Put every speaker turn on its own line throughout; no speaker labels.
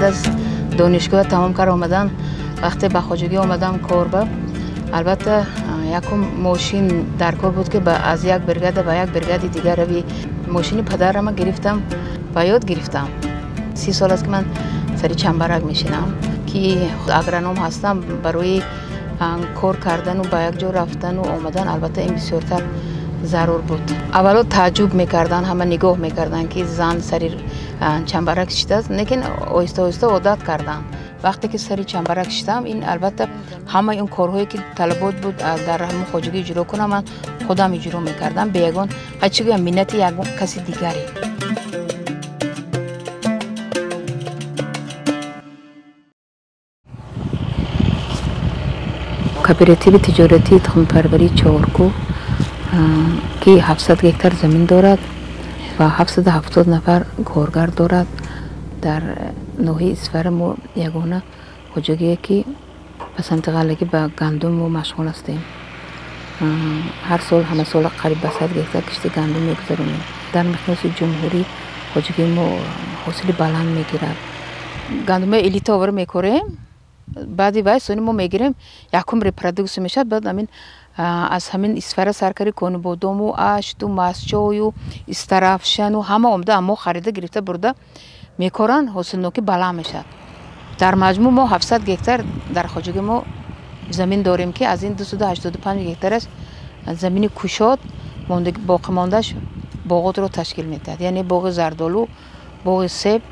Баъд аз донишгоҳ тамом кард омадан, вақте ба хоҷагӣ омадам кор ба, албатта якум мошин дар кор буд, ки аз як бригада ба як бригади дигар рави. Мошини падарама гирифтам ва ёд гирифтам. 30 сол аст, ки ман сари чамбарак мешинам, ки агроном ҳастам. Барои кор кардану ба як ҷо рафтану омадан албатта ин бисёртар зарур буд. Аввало тааҷҷуб мекарданд, ҳама нигоҳ мекарданд, ки зан сари чамбарак шидааст, лекин оҳиста оҳиста одат карданд. Вақте ки сари чамбарак шидам, ин албатта ҳамаи он корҳое, ки талабот буд дар ҳамон хоҷагӣ иҷро кунам, ман худам иҷро мекардам, бе ягон, чӣ гӯям, миннати ягон каси дигаре. Кооперативи тиҷоратии тухмипарварии Чоркӯҳ, ки 700 гектар замин дорад ва 770 нафар коргар дорад, дар ноҳияи Исфара мо ягона хоҷагие, ки ба самти ғаллагӣ, ба гандум мо машғул ҳастем. Ҳар сол, ҳамасола қариб ба 100 гектар кишти гандум мегузаронем. Дар миқёси ҷумҳурӣ хоҷагии мо ҳосили баланд мегирад. Гандумои элита овара мекорем, баъди вай сони мо мегирем, якум репродуксия мешавад. Баъд ҳамин аз ҳамин Исфара саркари Конибодому, Ашту, Мастчою, Истарафшану ҳама омада мо харида гирифта бурда мекоранд, ҳосилнокӣ баланд мешавад. Дар маҷмӯъ мо 700 гектар дар хоҷагии мо замин дорем, ки аз ин 285 гектараш замини кушод, боқимондааш боғотро ташкил медиҳад, яъне боғи зардолу, боғи себ,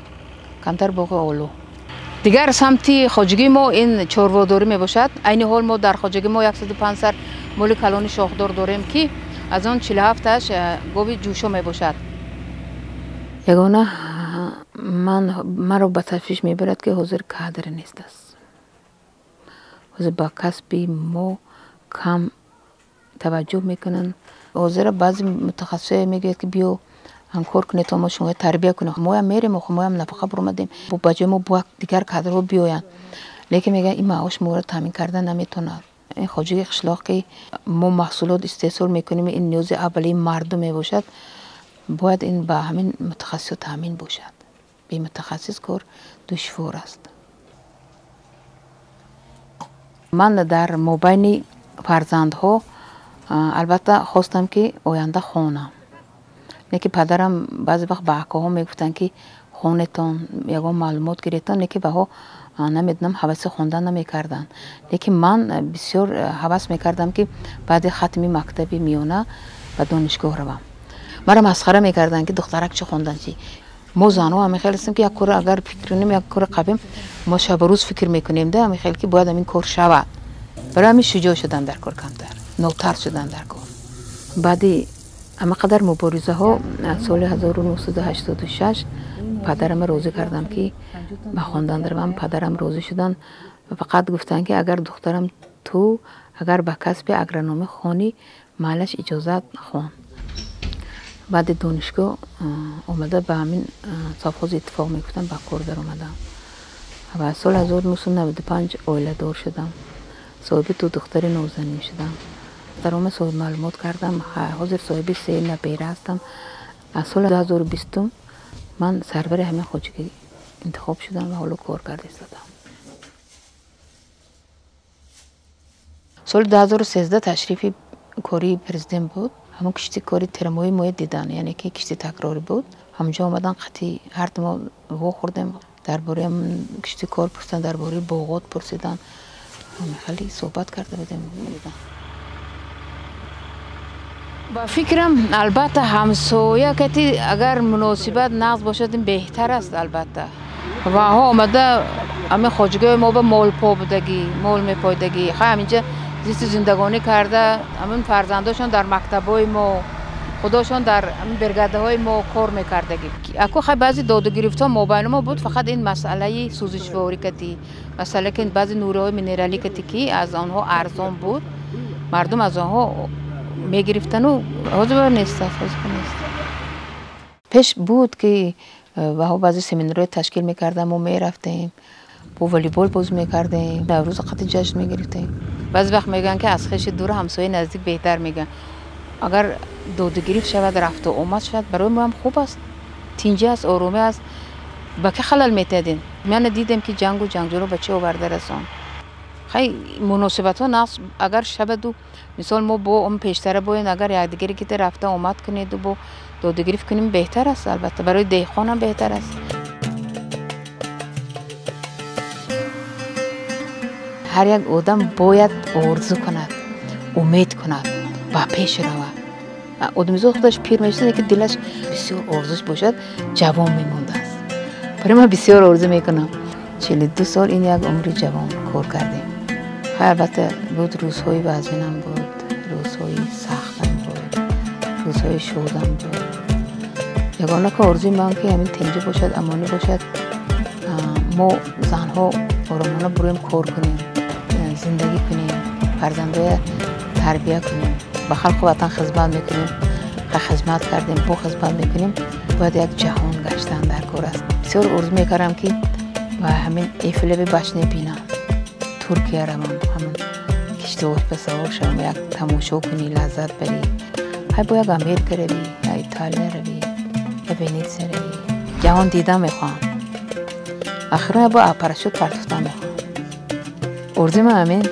камтар боғи олу. Дигар самти хоҷагии мо ин чорводорӣ мебошад. Айни ҳол мо дар хоҷагии мо 105 сар моли калони шохдор дорем, ки аз он 47-аш гови ҷӯшо мебошад. Ягона ман маро ба ташвиш мебарад, ки ҳозир кадр нест аст. Ҳозир ба касби мо кам таваҷҷӯҳ мекунанд. Ҳозира баъзе мутахассисое мегӯяд, ки биё ҳамкор кунед, то мо шуморо тарбия кунем. Моям мерем, охо моям нафақа буромадем, ба ҷои мо бояд дигар кадрҳо биёянд, лекин мегӯянд, ин маош моро таъмин карда наметавонад. Ин хоҷагии қишлоқ, ки мо маҳсулот истеҳсол мекунем, ин ниёзи аввалии мардум мебошад. Бояд ин ба ҳамин мутахассисо таъмин бошад. Бемутахассис кор душвор аст. Ман дар мобайни фарзандҳо албатта хостам, ки оянда хонам, лекин падарам баъзе вақт ба акоҳо мегуфтанд, ки хонетон, ягон маълумот гиретон, лекин баҳо намедонам, ҳаваси хондан намекарданд. Лекин ман бисёр ҳавас мекардам, ки баъди хатми мактаби миёна ба донишгоҳ равам. Маро масхара мекарданд, ки духтарак чӣ хондан чӣ. Мо занҳо ҳамин хел ҳастем, ки як кора агар фикр кунем, як кора қабем, мо шабу рӯз фикр мекунем да, ҳамин хел ки бояд ҳамин кор шавад. Барои ҳамин шуҷоъ шудан дар кор, камтар нотарс шудан дар кор. Баъди ҳама қадар муборизаҳо соли 1986 падарама розӣ кардам, ки ба хондан равам. Падарам розӣ шуданд, фақат гуфтанд, ки агар духтарам, ту агар ба касби агрономӣ хонӣ, майлаш, иҷозат, хон. Баъди донишгоҳ омада ба ҳамин совхози Иттифоқ мегуфтам, ба кор даромадам ва соли 1995 оиладор шудам, соҳиби ду духтари нозанин шудам. Дарома соҳиби маълумот кардам, ҳозир соҳиби се набера ҳастам. Аз соли 2020 ман сарвари ҳамин хоҷагӣ интихоб шудам ва ҳоло кор карда истодам. Соли 2013 ташрифи кории президент буд. Ҳамон кишти кори терамои моя дидан, яъне ки кишти такрорӣ буд. Ҳамонҷо омадан, қатъи ҳарду мо вохӯрдем, дар бораи кишти кор пурсидан, дар бораи боғот пурсидан, хеле суҳбат карда будем. Ба фикрам, албатта ҳамсоя кати агар муносибат нағз бошад, ин беҳтар аст албатта. Ваҳо омада ҳамин хоҷагиҳои мо ба молпо будагӣ, мол мепойдагӣ, хай ҳаминҷа зисти зиндагонӣ карда, ҳамин фарзандошон дар мактабҳои мо, худошон дар ҳамин бригадаҳои мо кор мекардагӣ. Аку хай баъзе додугирифтҳо мобайни мо буд, фақат ин масъалаи сӯзишворӣ кати, масъала ки баъзе нуриҳои минералӣ кати, ки аз онҳо арзон буд, мардум аз онҳо мегирифтану ҳозир нест аст, ҳозир нест. Пеш буд, ки ваҳо баъзе семинарҳои ташкил мекарданд, мо мерафтем, бо волейбол бозӣ мекардем, Наврӯза қатъи ҷашн мегирифтем. Баъзе вақт мегӯянд, ки аз хеши дур ҳамсояи наздик беҳтар мегӯянд. Агар додугирифт шавад, рафту омад шавад, барои мо ҳам хуб аст, тинҷӣ аст, оромӣ аст. Ба ки халал метиҳадин? Мана дидем, ки ҷангу ҷангҷӯро ба чӣ оварда расон. Хай, муносибатҳо нақс агар шаваду, мисол, мо бо он пештара бояд агар якдигаре ки рафта омад кунеду бо додугирифт кунем, беҳтар аст, албатта, барои деҳқонам беҳтар аст. Ҳар як одам бояд орзу кунад, умед кунад, ба пеш равад. Одамизод худаш пир мешавад, ки дилаш бисёр орзуш бошад, ҷавон мемондааст. Барои ман бисёр орзу мекунам. 42 сол, ин як умри ҷавон кор кардем. Хай, албатта, буд, рӯзҳои вазнинам буд, рӯзҳои сахтам буд, рӯзҳои шодам буд. Ягона ки орзуи ман, ки ҳамин тинҷӣ бошад, амонӣ бошад, мо занҳо оромона буроем, кор кунем, зиндагӣ кунем, фарзандоя тарбия кунем, ба халқу ватан хизмат мекунем. Хизмат кардем, бо хизмат мекунем. Бояд як ҷаҳон гаштан дар кор аст. Бисёр орзу мекардам, ки ба ҳамин Эйфелеви башня бинам, Туркия равам, ҳамин киштиҳош ба савор шавам, як тамошо кунӣ, лаззат барӣ. Ҳай, бо як Америка равӣ, я Италия равӣ, я Венеция равӣ. Ҷаҳон дидан мехоҳам. Ахирон бо парашют партофтан мехоҳам. Орзуи ман ҳамин.